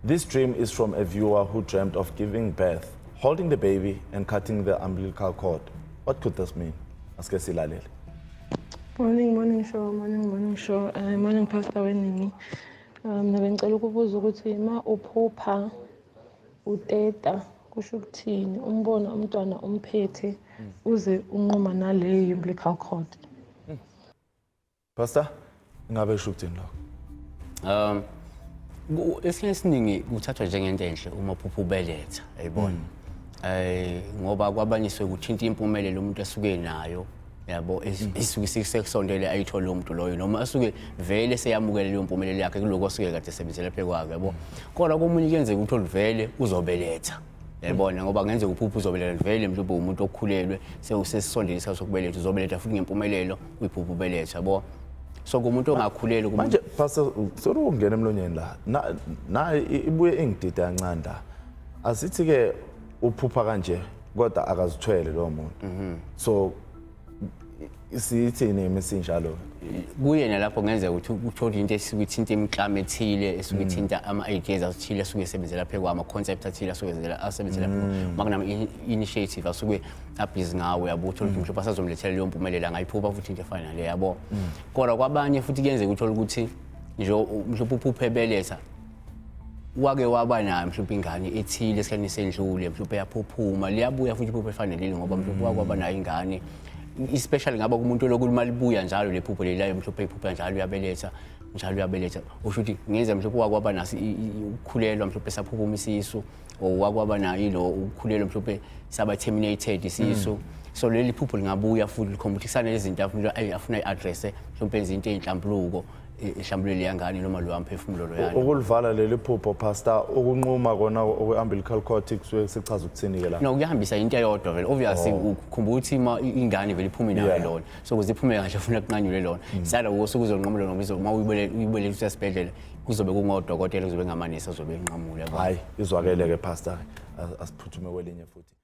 This dream is from a viewer who dreamt of giving birth, holding the baby and cutting the umbilical cord. What could this mean? Asike silalele. Morning, morning show, morning, morning show. Morning, Pastor Weningi. Mina bengicela ukubuza ukuthi ma uphupha uteta kusho ukuthini, umbona umntwana umphethe uze unquma naleyo umbilical cord. Pastor, ingabe kusho ukuthini lokho? Esikhathini esiningi kuthathwa njengento enhle uma uphupha ubeletha, yayibona. Ngoba kwabanye suke kuthinta impumelelo umuntu asuke nayo, yabo, isuke sekusondele ayithole umuntu loyo, noma asuke vele seyamukele leyo mpumelelo yakhe kuloko asuke kade esebenzela phezu kwakhe, yabo. Kodwa komunye kuyenzeka uthole vele uzobeletha. Yayibona, ngoba kungenzeka uphupha uzobeletha vele, mhlawumbe umuntu okhulelwe, sewusesisondele isikhathi sokubeletha, uzobeletha futhi ngempumelelo, uyiphupha ubeletha, yabo. So kumuntu ongakhulelwe kumuntu Manje Pastor, sorry ukungena emlonyeni la. Na ibuye ingidide kancane la. Asithi ke uphupha kanje kodwa akazithwele lo muntu. So sithini mesinjalo? Kuye nalapho kungenzeka ukuthi uthole into esuke ithinta imiklamo ethile, esuke ithinta ama-ideas athile asuke esebenzela phezu kwama-concept athile asuke asebenzela phezu uma kunama-initiative asuke abhizi ngawo, yabo. Uthole ukuthi mhlawumbe asazomlethela leyo mpumelelo, angayiphupha futhi into efana nale, yabo. Kodwa kwabanye futhi kuyenzeka uthole ukuthi nje mhlawumbe uphuphe ebeletha, wake waba nayo mhlawumbe ingane ethile esikhathini sendlule, mhlawumbe yaphuphuma, liyabuya futhi iphupho efana leli, ngoba mhlawumbe wake waba nayo ingane, especially ngaba kumuntu lokhu uma libuya njalo le phupho leliyayo, mhlawumbe iphupha njalo uyabeletha, njalo uyabeletha, usho ukuthi ngenza mhlawumbe wake waba naso ukukhulelwa, mhlawumbe saphuphuma isisu, or wake waba nayo ilo ukukhulelwa, mhlawumbe saba terminated isisu. So leli phupho lingabuya futhi likhomba ukuthi kusanele izinto afuna i-address, mhlawumbe enze into eyinhlambuluko, ehlambulule leya ngane noma loya mphefumulo loyana. Ukulivala leli phupho, Pastor, ukunquma kona okwe-umbilical cord kusuke sichaza ukuthini-ke la? No, kuyahambisa into eyodwa vele, obviously. Ukhumbula ukuthi uma ingane vele iphume nayo lona, so ukuze iphume kahle ufuna kunqanyulwe lona. Sala usuke uzonqamula noma uma uyibele usesibhedlela, kuzobe kungodokotela, kuzobe ngamanesi azobe enqamula, yabo. Hayi, izwakele-ke, Pastor. Asiphuthume kwelinye futhi.